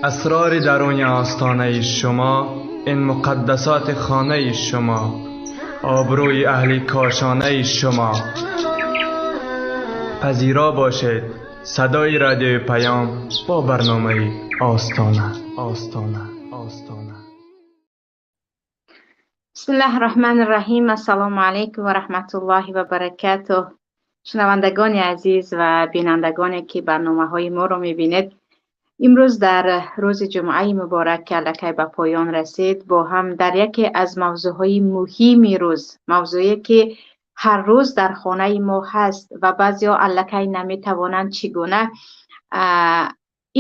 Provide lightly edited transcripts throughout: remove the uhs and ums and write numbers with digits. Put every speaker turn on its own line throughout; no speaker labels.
Асрори даруни остонаи шумо, ин муқаддасоти хонаи шумо, обрӯи аҳли кошонаи шумо. Пазиро бошед садои радиои Паём бо барномаи Остона, Остона, Остона.
Бисмиллаҳи Раҳмони Раҳим. Ассалому алайкум ва раҳматуллоҳи ва баракатуҳ. Шунавандагони азиз ва бинандагоне ки барномаҳои моро мебинед, имрӯз дар рӯзи ҷумъаи муборак, ки аллакай ба поён расид, бо ҳам дар яке аз мавзӯъҳои муҳими рӯз, мавзӯе ки ҳар рӯз дар хонаи мо ҳаст ва баъзеҳо аллакай наметавонанд чӣ гуна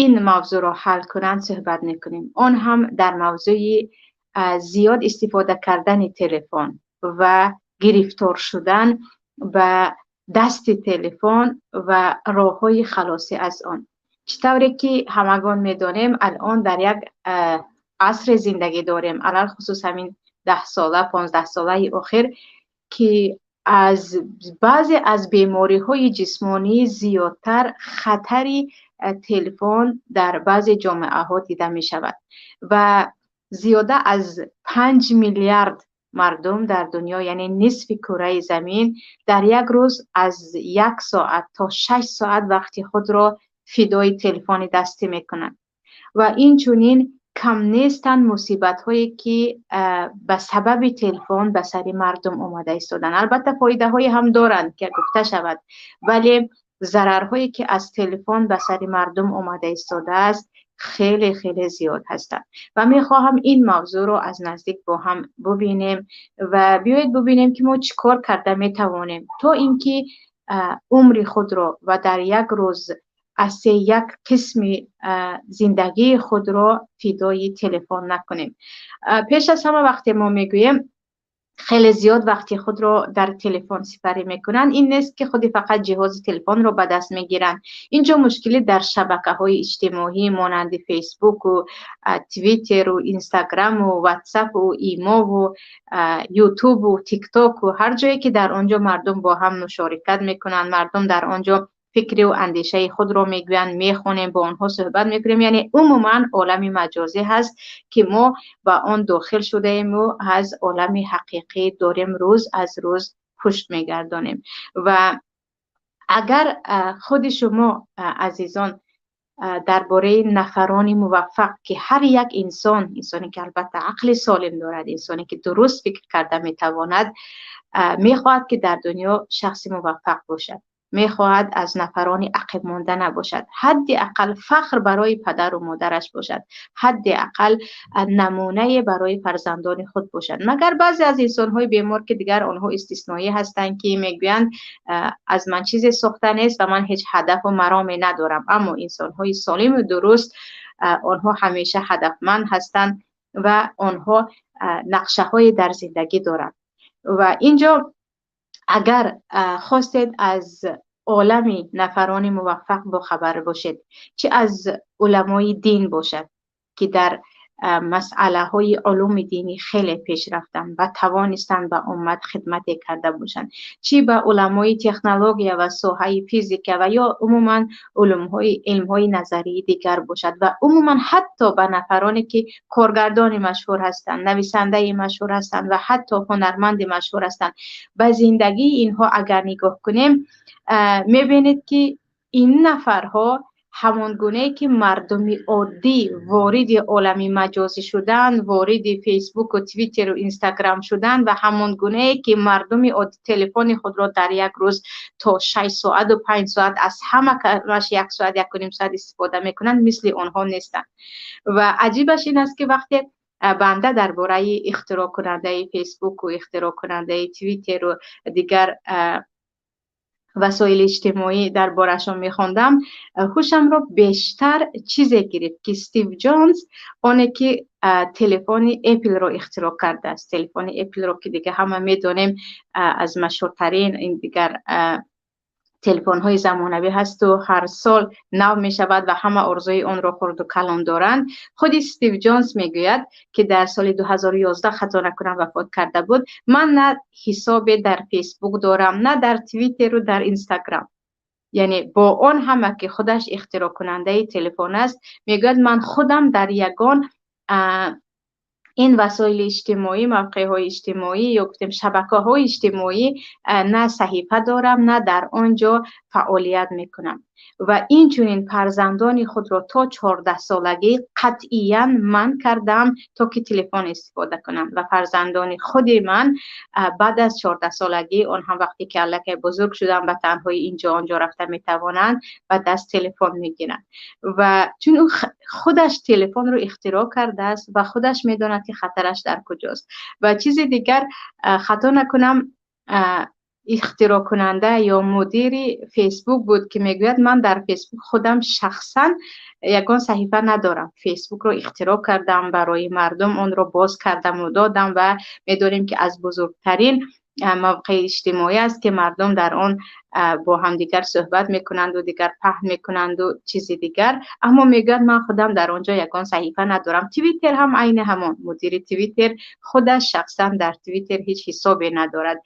ин мавзӯъро ҳал кунанд, суҳбат мекунем. Он ҳам дар мавзӯи зиёд истифода кардани телефон ва гирифтор шудан ба дасти телефон ва роҳҳои халосӣ аз он. Чӣ тавре ки ҳамагон медонем, алон дар як асре зиндагӣ дорем, алалхусус ҳамин 10 сола, 15 солаи охир, ки аз баъзе аз бемориҳои ҷисмонӣ зиёдтар хатари телефон дар баъзе ҷомеаҳо дида мешавад ва зиёда аз 5 миллиард мардум дар дунё, яъне нисфи кураи замин, дар як рӯз аз як соат то 6 соат вақти худро фидои телефони дастӣ мекунанд. Ва инчунин кам нестанд мусибатҳое, ки ба сабаби телефон ба сари мардум омада истоданд. Албатта, фоидаҳое ҳам доранд, ки гуфта шавад, вале зарарҳое, ки аз телефон ба сари мардум омада истодааст, хеле хеле зиёд ҳастанд ва мехоҳам ин мавзӯъро аз наздик бо ҳам бубинем. Ва биёед бубинем, ки мо чӣ кор карда метавонем, то ин ки умри худро ва дар як рӯз аз се як қисми зиндагии худро фидои телефон накунем. Пеш аз ҳама, вақте мо мегӯем, хеле зиёд вақти худро дар телефон сипарӣ мекунанд, ин нест, ки худи фақат ҷиҳози телефонро ба даст мегиранд. Инҷо мушкилӣ дар шабакаҳои иҷтимоӣ, монанди Фейсбуку, Твиттеру, Инстаграму, Ватсапу, Имову, Ютубу, Тиктоку, ҳар ҷое ки дар он ҷо мардум бо ҳам мушорикат мекунанд, мардум дар он ҷо фикру андешаи худро мегӯянд, мехонем, бо онҳо суҳбат мекунем. Яъне умуман олами маҷозӣ ҳаст, ки мо ба он дохил шудаему аз олами ҳақиқӣ дорем рӯз аз рӯз пушт мегардонем. Ва агар худи шумо, азизон, дар бораи нафарони муваффақ, ки ҳар як инсон, инсоне ки албатта ақли солим дорад, инсоне ки дуруст фикр карда метавонад, мехоҳад, ки дар дунё шахси муваффақ бошад, мехоҳад аз нафарони ақибмонда набошад, ҳадди ақал фахр барои падару модараш бошад, ҳадди ақал намунае барои фарзандони худ бошад, магар баъзе аз инсонҳои бемор, ки дигар онҳо истисноӣ ҳастанд, ки мегӯянд, аз ман чизе сохта нест ва ман ҳеҷ ҳадафу мароме надорам. Аммо инсонҳои солиму дуруст, онҳо ҳамеша ҳадафманд ҳастанд ва онҳо нақшаҳое дар зиндагӣ доранд. Ва инҷо агар хостед аз олами нафарони муваффақ бохабар бошед, чӣ аз уламои дин бошад, ки дар масъалаҳои улуми динӣ хеле пеш рафтанд ва тавонистанд ба уммат хидмате карда бошанд, чӣ ба уламои технология ва соҳаи физика ва ё умуман улумҳои илмҳои назарии дигар бошад ва умуман ҳатто ба нафароне, ки коргардони машҳур ҳастанд, нависандаи машҳур ҳастанд ва ҳатто ҳунарманди машҳур ҳастанд, ба зиндагии инҳо агар нигоҳ кунем, мебинед, ки ин нафарҳо ҳамон гунае ки мардуми оддӣ вориди олами маҷозӣ шуданд, вориди Фейсбуку, Твиттеру, Инстаграм шуданд ва ҳамон гунае ки мардуми оддӣ телефони худро дар як рӯз то 6 соату 5 соат, аз ҳама камаш як соат, 1.5 соат истифода мекунанд, мисли онҳо нестанд. Ва аҷибаш ин аст, ки вақте банда дар бораи ихтироъкунандаи Фейсбуку, ихтироъкунандаи Твиттеру дигар васоили иҷтимоӣ дар борашон мехондам, ҳушамро бештар чизе гирифт, ки Стив Ҷонс, оне ки телефони Эпплро ихтироъ кардааст, телефони Эпплро, ки дига ҳама медонем, аз машҳуртарин ин дигар телефонҳои замонавӣ ҳасту ҳар сол нав мешавад ва ҳама орзуи онро хурду калон доранд. Худи Стив Ҷонс мегӯяд, ки дар соли 2011, хато накунам, вафот карда буд: «Ман на ҳисобе дар Фейсбук дорам, на дар Твиттеру дар Инстаграм». Яъне бо он ҳама ки худаш ихтироъкунандаи телефон аст, мегӯяд, ман худам дар ягон ин васоили иҷтимоӣ, мавқеъҳои иҷтимоӣ ё гуфтем шабакаҳои иҷтимоӣ на саҳифа дорам, на дар он ҷо фаъолият мекунам. Ва инчунин фарзандони худро то 14-солагӣ қатъиян манъ кардам, то ки телефон истифода кунанд. Ва фарзандони худи ман баъд аз 14-солагӣ, он ҳам вақте ки аллакай бузург шуданд, ба танҳоӣ инҷо онҷо рафта метавонанд, ба даст телефон мегиранд. Ва чун ӯ худаш телефонро ихтироъ кардааст ва худаш медонад, ки хатараш дар куҷост. Ва чизи дигар, хато накунам, ихтироъкунанда ё мудири Фейсбук буд, ки мегӯяд, ман дар Фейсбук худам шахсан ягон саҳифа надорам, Фейсбукро ихтироъ кардам, барои мардум онро боз кардаму додам. Ва медонем, ки аз бузургтарин мавқеи иҷтимоӣ аст, ки мардум дар он бо ҳамдигар суҳбат мекунанду дигар паҳн мекунанду чизи дигар. Аммо мегӯяд, ман худам дар он ҷо ягон саҳифа надорам. Твиттер ҳам айни ҳамон, мудири Твиттер худаш шахсан дар Твиттер ҳеҷ ҳисобе надорад.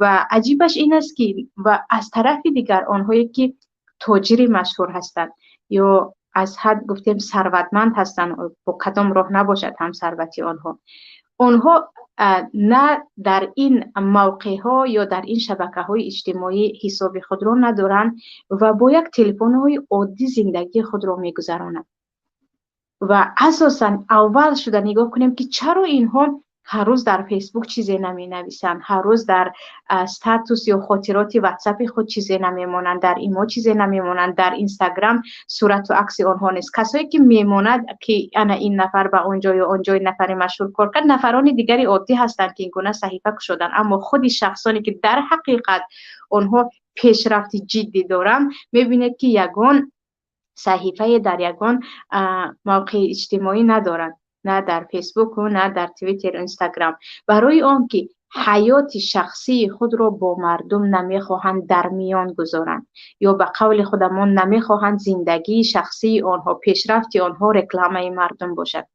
Ва аҷибаш ин аст, ки ва аз тарафи дигар онҳое ки тоҷири машҳур ҳастанд ё аз ҳад гуфтем сарватманд ҳастанд, бо кадом роҳ набошад ҳам сарвати онҳо, онҳо на дар ин мавқеъҳо ё дар ин шабакаҳои иҷтимоӣ ҳисоби худро надоранд ва бо як телефонҳои оддӣ зиндагии худро мегузаронанд. Ва асосан аввал шуда нигоҳ кунем, ки чаро инҳо ҳар рӯз дар Фейсбук чизе наменависанд, ҳар рӯз дар статус ё хотироти Ватсапи худ чизе намемонанд, дар Имо чизе намемонанд, дар Инстаграм сурату акси онҳо нест. Касое ки мемонад, ки ана ин нафар ба он ҷо ё он ҷои нафари машҳур кор кард, нафарони дигари оддӣ ҳастанд, ки ин гуна саҳифа кушоданд. Аммо худи шахсоне ки дар ҳақиқат онҳо пешрафти ҷиддӣ доранд, мебинед, ки ягон саҳифае дар ягон мавқеи иҷтимоӣ надоранд, на дар Фейсбуку, на дар Твиттеру Инстаграм, барои он ки ҳаёти шахсии худро бо мардум намехоҳанд дар миён гузоранд ё ба қавли худамон намехоҳанд зиндагии шахсии онҳо, пешрафти онҳо рекламаи мардум бошад.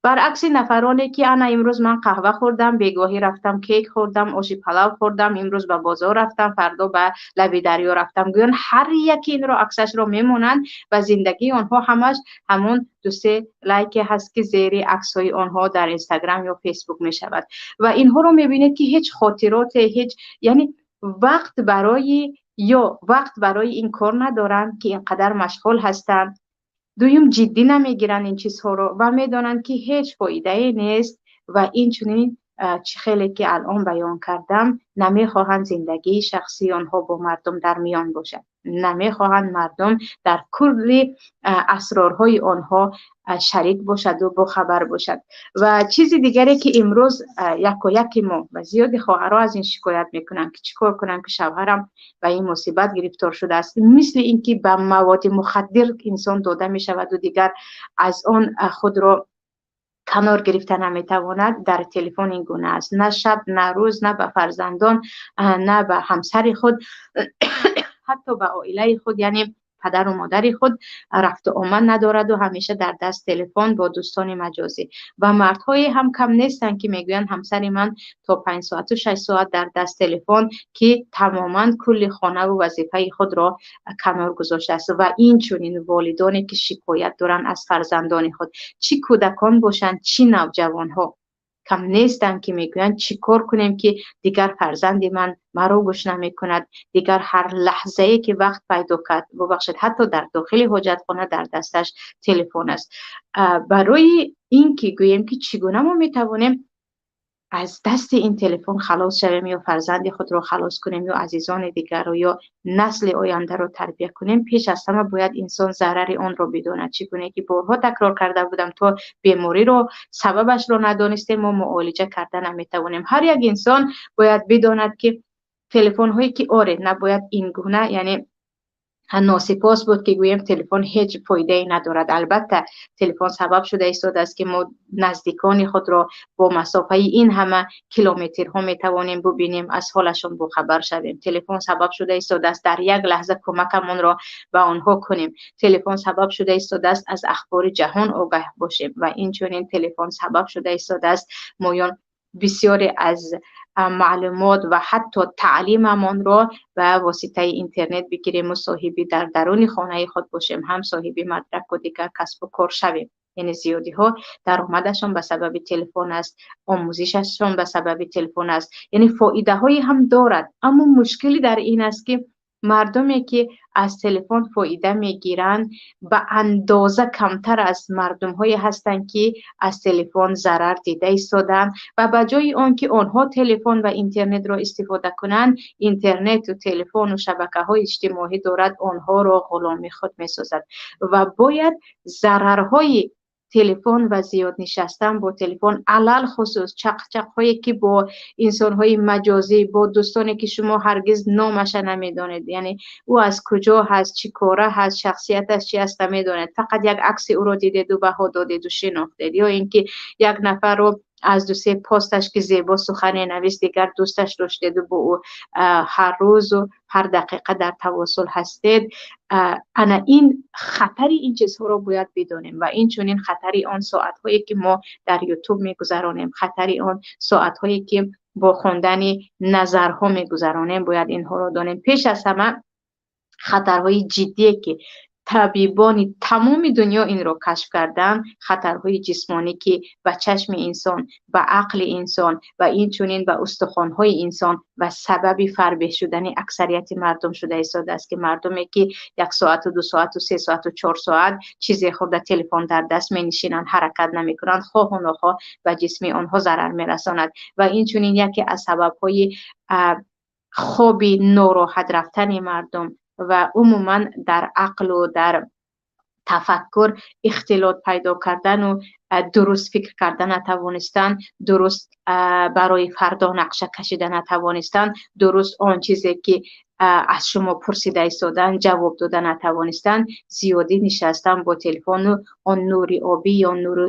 Баръакси нафароне ки ана имрӯз ман қаҳва хӯрдам, бегоҳӣ рафтам кейк хӯрдам, оши палав хӯрдам, имрӯз ба бозор рафтам, фардо ба лаби дарё рафтам, гӯён ҳар яке инро аксашро мемонанд ва зиндагии онҳо ҳамаш ҳамон дусе лайке ҳаст, ки зери аксҳои онҳо дар Инстаграм ё Фейсбук мешавад. Ва инҳоро мебинед, ки ҳеҷ хотироте, ҳеҷ, яъне вақт барои ё вақт барои ин кор надоранд, ки ин қадар машғул ҳастанд. Дуюм, ҷиддӣ намегиранд ин чизҳоро ва медонанд, ки ҳеҷ фоидае нест. Ва инчунин, чӣ хеле ки алон баён кардам, намехоҳанд зиндагии шахсии онҳо бо мардум дар миён бошад, намехоҳанд мардум дар кулли асрорҳои онҳо шарик бошаду бохабар бошад. Ва чизи дигаре, ки имрӯз якояки мо ва зиёди хоҳарҳо аз ин шикоят мекунанд, ки чӣ кор кунам, ки шавҳарам ба ин мусибат гирифтор шудааст, мисли ин ки ба маводи мухаддир инсон дода мешаваду дигар аз он худро канор гирифта наметавонад, дар телефон ин гуна аст: на шаб, на рӯз, на ба фарзандон, на ба ҳамсари худ, ҳатто ба оилаи худ, яъне падару модари худ рафту омад надораду ҳамеша дар даст телефон бо дӯстони маҷозӣ. Ва мардҳое ҳам кам нестанд, ки мегӯянд, ҳамсари ман то 5 соату 6 соат дар даст телефон, ки тамоман кулли хонаву вазифаи худро канор гузоштааст. Ва инчунин волидоне ки шикоят доранд аз фарзандони худ, чӣ кӯдакон бошанд, чӣ навҷавонҳо, кам нестанд, ки мегӯянд, чӣ кор кунем, ки дигар фарзанди ман маро гӯш намекунад, дигар ҳар лаҳзае ки вақт пайдо кард, бубахшед, ҳатто дар дохили ҳоҷатхона дар дасташ телефон аст. Барои ин ки гӯем, ки чӣ гуна мо метавонем аз дасти ин телефон халос шавем ё фарзанди худро халос кунем ё азизони дигарро ё насли ояндаро тарбия кунем, пеш аз ҳама бояд инсон зарари онро бидонад. Чӣ гуна ки борҳо такрор карда будам, то бемориро сабабашро надонистем, мо муолиҷа карда наметавонем. Ҳар як инсон бояд бидонад, ки телефонҳое ки оре, набояд ин гуна, яъне носипос буд, ки гӯем телефон ҳеҷ фоидае надорад. Албатта, телефон сабаб шуда истодааст, ки мо наздикони худро бо масофаи ин ҳама километрҳо метавонем бубинем, аз ҳолашон бохабар шавем. Телефон сабаб шуда истодааст, дар як лаҳза кӯмакамонро ба онҳо кунем. Телефон сабаб шуда истодааст, аз ахбори ҷаҳон огаҳ бошем. Ва инчунин телефон сабаб шуда истодааст, моён бисёре аз Маълумот ва ҳатто таълимамонро ба воситаи интернет бигирем ва соҳиби дар даруни хонаи худ бошем, ҳам соҳиби мадраку дигар касбу кор шавем. Яъне зиёдиҳо даромадашон ба сабаби телефон аст, омӯзишашон ба сабаби телефон аст. Яъне фоидаҳое ҳам дорад, аммо мушкилӣ дар ин аст, ки мардуме ки аз телефон фоида мегиранд, ба андоза камтар аз мардумҳое ҳастанд, ки аз телефон зарар дида истоданд ва ба ҷои он ки онҳо телефон ва интернетро истифода кунанд, интернету телефону шабакаҳои иҷтимоӣ дорад онҳоро ғуломи худ месозад. Ва бояд зарарҳои телефон ва зиёд нишастан бо телефон, алалхусус чақчақҳое ки бо инсонҳои маҷозӣ, бо дӯстоне ки шумо ҳаргиз номаша намедонед, яъне ӯ аз куҷо ҳаст, чӣ кора ҳаст, шахсияташ чи аст, намедонед, фақат як акси ӯро дидеду баҳо додеду шинохтед, ё ин ки як нафарро аз ду-се посташ ки зебо сухане навист, дигар дӯсташ доштеду бо ӯ ҳар рӯзу ҳар дақиқа дар тавосул ҳастед. Ана ин хатари ин чизҳоро бояд бидонем ва инчунин хатари он соатҳое ки мо дар Ютуб мегузаронем, хатари он соатҳое ки бо хондани назарҳо мегузаронем, бояд инҳоро донем. Пеш аз ҳама хатарҳои ҷиддие ки табибони тамоми дунё инро кашф карданд, хатарҳои ҷисмонӣ ки ба чашми инсон, ба ақли инсон ва инчунин ба устухонҳои инсон ва сабаби фарбеҳ шудани аксарияти мардум шуда истодааст, ки мардуме ки 1 соату 2 соату 3 соату 4 соат чизе хӯрда, телефон дар даст менишинанд, ҳаракат намекунанд, хоҳу нохоҳ ба ҷисми онҳо зарар мерасонад. Ва инчунин яке аз сабабҳои хоби нороҳат рафтани мардум ва умуман дар ақлу дар тафаккур ихтилот пайдо кардану дуруст фикр карда натавонистан, дуруст барои фардо нақша кашида натавонистан, дуруст он чизе ки аз шумо пурсида истодан ҷавоб дода натавонистан, зиёдӣ нишастан бо телефону он нури обӣ ё нури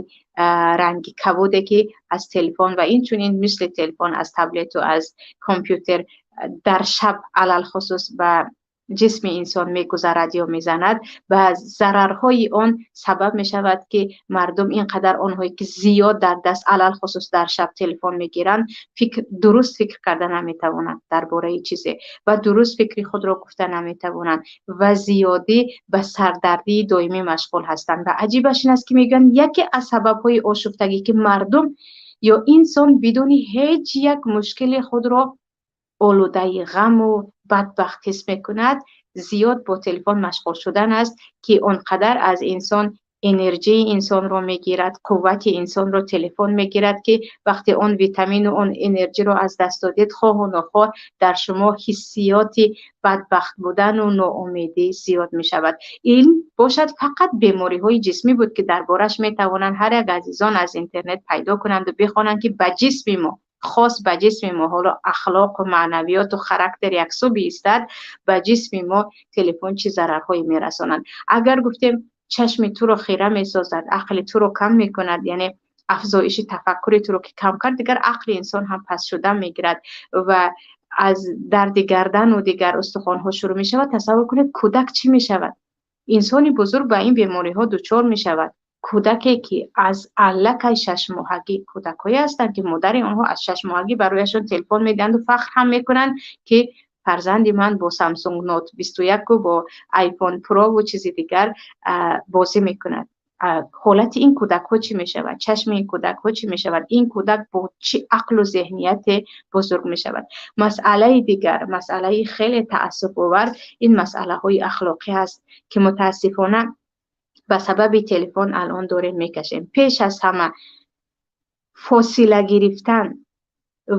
ранги кабуде ки аз телефон ва инчунин мисли телефон аз таблету аз компютер дар шаб алалхусус ба ҷисми инсон мегузарад ё мезанад, ба зарарҳои он сабаб мешавад, ки мардум ин қадар онҳое ки зиёд дар даст, алалхусус дар шаб телефон мегиранд, фикр дуруст фикр карда наметавонанд дар бораи чизе ва дуруст фикри худро гуфта наметавонанд ва зиёдӣ ба сардардии доимӣ машғул ҳастанд. Ва аҷибаш ин аст, ки мегӯянд, яке аз сабабҳои ошуфтагӣ, ки мардум ё инсон бидуни ҳеҷ як мушкили худро олудаи ғаму бадбахт ҳис мекунад, зиёд бо телефон машғул шудан аст, ки он қадар аз инсон энерҷии инсонро мегирад, қуввати инсонро телефон мегирад, ки вақте он витамину он энерҷиро аз даст додед, хоҳу нохоҳ дар шумо ҳиссиёти бадбахт будану ноумедӣ зиёд мешавад. Ин бошад фақат бемориҳои ҷисмӣ буд, ки дар бораш метавонанд ҳар як азизон аз интернет пайдо кунанду бихонанд, ки ба ҷисми мо, хос ба ҷисми мо, ҳоло ахлоқу маънавиёту характер яксӯ биистад, ба ҷисми мо телефон чӣ зарарҳое мерасонад. Агар гуфтем, чашми туро хира месозад, ақли туро кам мекунад, яъне афзоиши тафаккури туро ки кам кард, дигар ақли инсон ҳам паст шуда мегирад ва аз дарди гардану дигар устухонҳо шурӯъ мешавад. Тасаввур кунед, кӯдак чӣ мешавад? Инсони бузург ба ин бемориҳо дучор мешавад. Кӯдаке ки аз аллакай 6-моҳагӣ, кӯдакҳое ҳастанд, ки модари онҳо аз 6-моҳагӣ барояшон телефон медиҳанду фахр ҳам мекунанд, ки фарзанди ман бо Samsung Note 21 бо iPhone Pro ву чизи дигар бозӣ мекунад. Ҳолати ин кӯдакҳо чӣ мешавад? Чашми ин кӯдакҳо чӣ мешавад? Ин кӯдак бо чӣ ақлу зеҳнияте бузург мешавад? Масъалаи дигар, масъалаи хеле таассуфовар, ин масъалаҳои ахлоқӣ ҳаст, ки мутаассифона ба сабаби телефон алон дорем мекашем. Пеш аз ҳама фосила гирифтан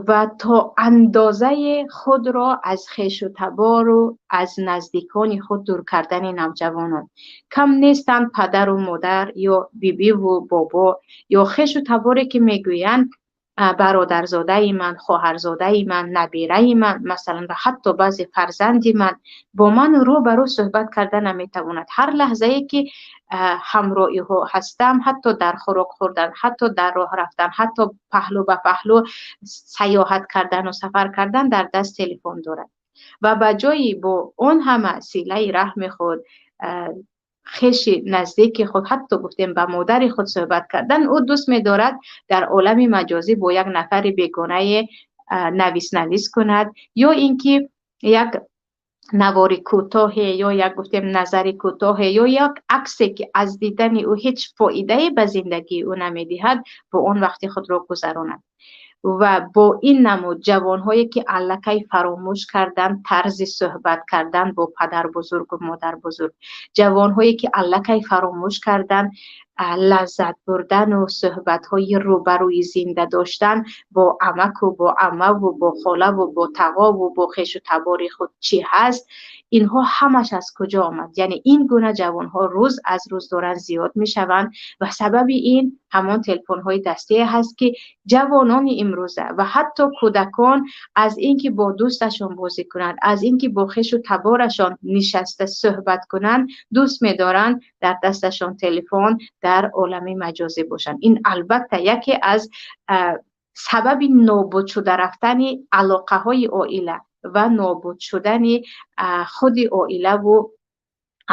ва то андозаи худро аз хешу табору аз наздикони худ дур кардани навҷавонон. Кам нестанд падару модар ё бибиву бобо ё хешу таборе, ки мегӯянд, бародарзодаи ман, хоҳарзодаи ман, набираи ман, масалан, ва ҳатто баъзе фарзанди ман бо ман рӯ ба рӯ суҳбат карда наметавонад. Ҳар лаҳзае ки ҳамроҳиҳо ҳастам, ҳатто дар хӯрок хӯрдан, ҳатто дар роҳ рафтан, ҳатто паҳлӯ ба паҳлӯ саёҳат кардану сафар кардан, дар даст телефон дорад ва ба ҷои бо он ҳама силаи раҳми худ, хеши наздики худ, ҳатто гуфтем, ба модари худ суҳбат кардан, ӯ дӯст медорад дар олами маҷозӣ бо як нафари бегонае. Навис кунад ё ин ки як навори кӯтоҳе ё як, гуфтем, назари кӯтоҳе ё як аксе, ки аз дидани ӯ ҳеҷ фоидае ба зиндагии ӯ намедиҳад, бо он вақти худро гузаронад. Ва бо ин намуд ҷавонҳое, ки аллакай фаромӯш карданд тарзи суҳбат кардан бо падарбузургу модарбузург, ҷавонҳое, ки аллакай фаромӯш карданд лаззат бурдану суҳбатҳои рӯбарӯи зинда доштан бо амаку бо аммаву бо холаву бо тағову бо хешу табори худ чӣ ҳаст, инҳо ҳамаш аз куҷо омад? Яъне ин гуна ҷавонҳо рӯз аз рӯз доранд зиёд мешаванд ва сабаби ин ҳамон телефонҳои дастие ҳаст, ки ҷавонони имрӯза ва ҳатто кӯдакон аз ин ки бо дӯсташон бозӣ кунанд, аз ин ки бо хешу таборашон нишаста суҳбат кунанд, дӯст медоранд дар дасташон телефон, дар олами маҷозӣ бошанд. Ин албатта яке аз сабаби нобуд шуда рафтани алоқаҳои оила ва нобуд шудани худи оилаву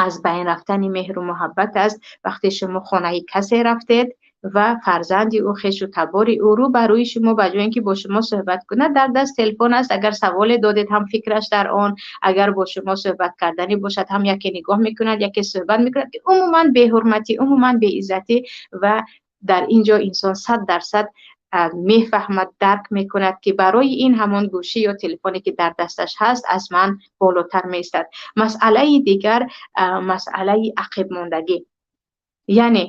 аз байн рафтани меҳру муҳаббат аст. Вақте шумо хонаи касе рафтед ва фарзанди ӯ, хешу табори ӯ рӯ ба рӯи шумо, ба ҷои ин ки бо шумо суҳбат кунад, дар даст телефон аст. Агар саволе додед, ҳам фикраш дар он, агар бо шумо суҳбат карданӣ бошад, ҳам яке нигоҳ мекунад, яке суҳбат мекунад, ки умуман беҳурматӣ, умуман беиззатӣ. Ва дар ин ҷо инсон 100% мефаҳмад, дарк мекунад, ки барои ин ҳамон гӯшӣ ё телефоне, ки дар дасташ ҳаст, аз ман болотар меистад. Масъалаи дигар, масъалаи ақибмондагӣ, яъне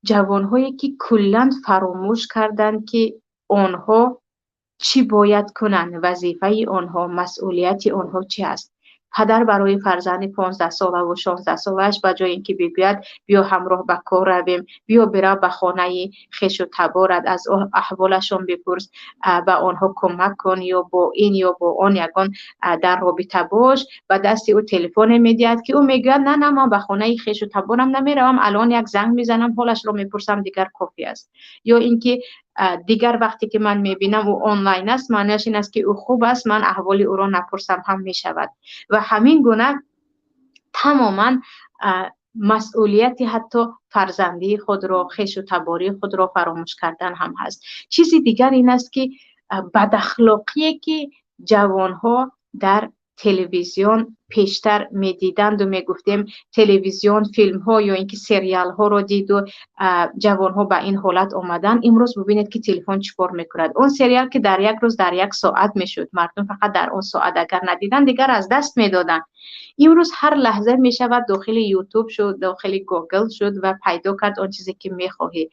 ҷавонҳое, ки куллан фаромӯш карданд, ки онҳо чӣ бояд кунанд, вазифаи онҳо, масъулияти онҳо чӣ аст. Падар барои фарзанди 15-солаву 16-солааш, ба ҷои ин ки бигӯяд: «Биё, ҳамроҳ ба кор равем, биё, бирав ба хонаи хешу таборат, аз аҳволашон бипурс, ба онҳо кӯмак кун ё бо ин ё бо он ягон дар робита бош», ба дасти ӯ телефоне медиҳад, ки ӯ мегӯяд: «На, на, ман ба хонаи хешу таборам намеравам, алон як занг мезанам, ҳолашро мепурсам, дигар кофӣ аст». Ё ин ки дигар вақте ки ман мебинам, ӯ онлайн аст, маънояш ин аст, ки ӯ хуб аст, ман аҳволи ӯро напурсам ҳам мешавад. Ва ҳамин гуна тамоман масъулияти ҳатто фарзандии худро, хешу табории худро фаромӯш кардан ҳам ҳаст. Чизи дигар ин аст, ки бадахлоқие, ки ҷавонҳо дар телевизион пештар медиданду, мегуфтем, телевизион филмҳо ё ин ки сериалҳоро диду ҷавонҳо ба ин ҳолат омаданд. Имрӯз бубинед, ки телефон чӣ кор мекунад. Он сериал, ки дар як рӯз, дар як соат мешуд, мардум фақат дар он соат агар надиданд, дигар аз даст медоданд, имрӯз ҳар лаҳза мешавад дохили Ютуб шуд, дохили Гугл шуд ва пайдо кард он чизе, ки мехоҳӣ.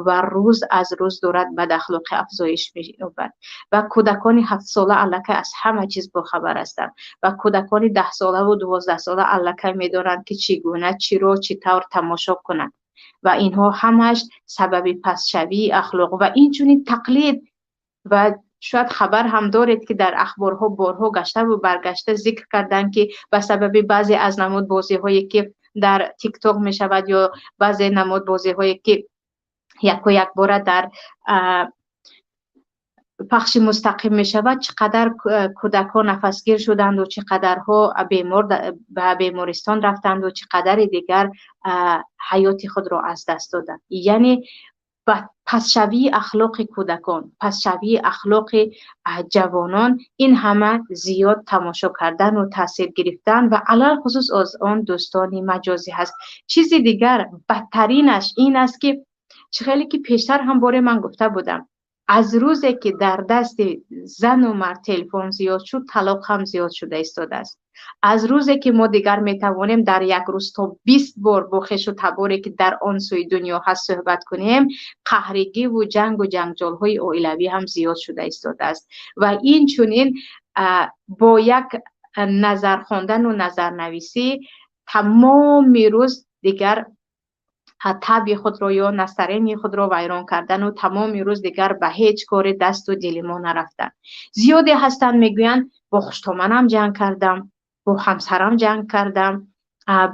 Ва рӯз аз рӯз дорад бадахлоқӣ афзоиш меёбад ва кӯдакони 7-сола аллакай аз ҳама чиз бохабар ҳастанд ва кӯдакони 10-солаву 12-сола аллакай медонанд, ки чӣ гуна, чиро, чӣ тавр тамошо кунанд. Ва инҳо ҳамаш сабаби пастшавии ахлоқ ва инчунин тақлид. Ва шояд хабар ҳам доред, ки дар ахборҳо борҳо гаштаву баргашта зикр карданд, ки ба сабаби баъзе аз намуд бозиҳое, ки дар ТикТок мешавад, ё баъзе намуд бозиҳое, ки яко якбора дар пахши мустақим мешавад, чӣ қадар кӯдакҳо нафасгир шуданду, чӣ қадарҳо бемор ба бемористон рафтанду, чӣ қадари дигар ҳаёти худро аз даст доданд. Яъне пастшавии ахлоқи кӯдакон, пастшавии ахлоқи ҷавонон, ин ҳама зиёд тамошо кардану таъсир гирифтан ва алалхусус аз он дӯстони маҷозӣ ҳаст. Чизи дигар, бадтаринаш ин аст, ки чӣ хеле ки пештар ҳам боре ман гуфта будам, аз рӯзе ки дар дасти зану мард телефон зиёд шуд, талоқ ҳам зиёд шуда истодааст. Аз рӯзе ки мо дигар метавонем дар як рӯз то 20 бор бо хешу таборе, ки дар он сӯи дунё ҳаст, суҳбат кунем, қаҳригиву ҷангу ҷанҷолҳои оилавӣ ҳам зиёд шуда истодааст. Ва инчунин бо як назар хондану назарнависӣ тамоми рӯз дигар таби худро ё настроение худро вайрон кардану тамоми рӯз дигар ба ҳеҷ кори дасту дили мо нарафтан. Зиёде ҳастанд, мегӯянд: «Бо хуштоманам ҷанг кардам, бо ҳамсарам ҷанг кардам,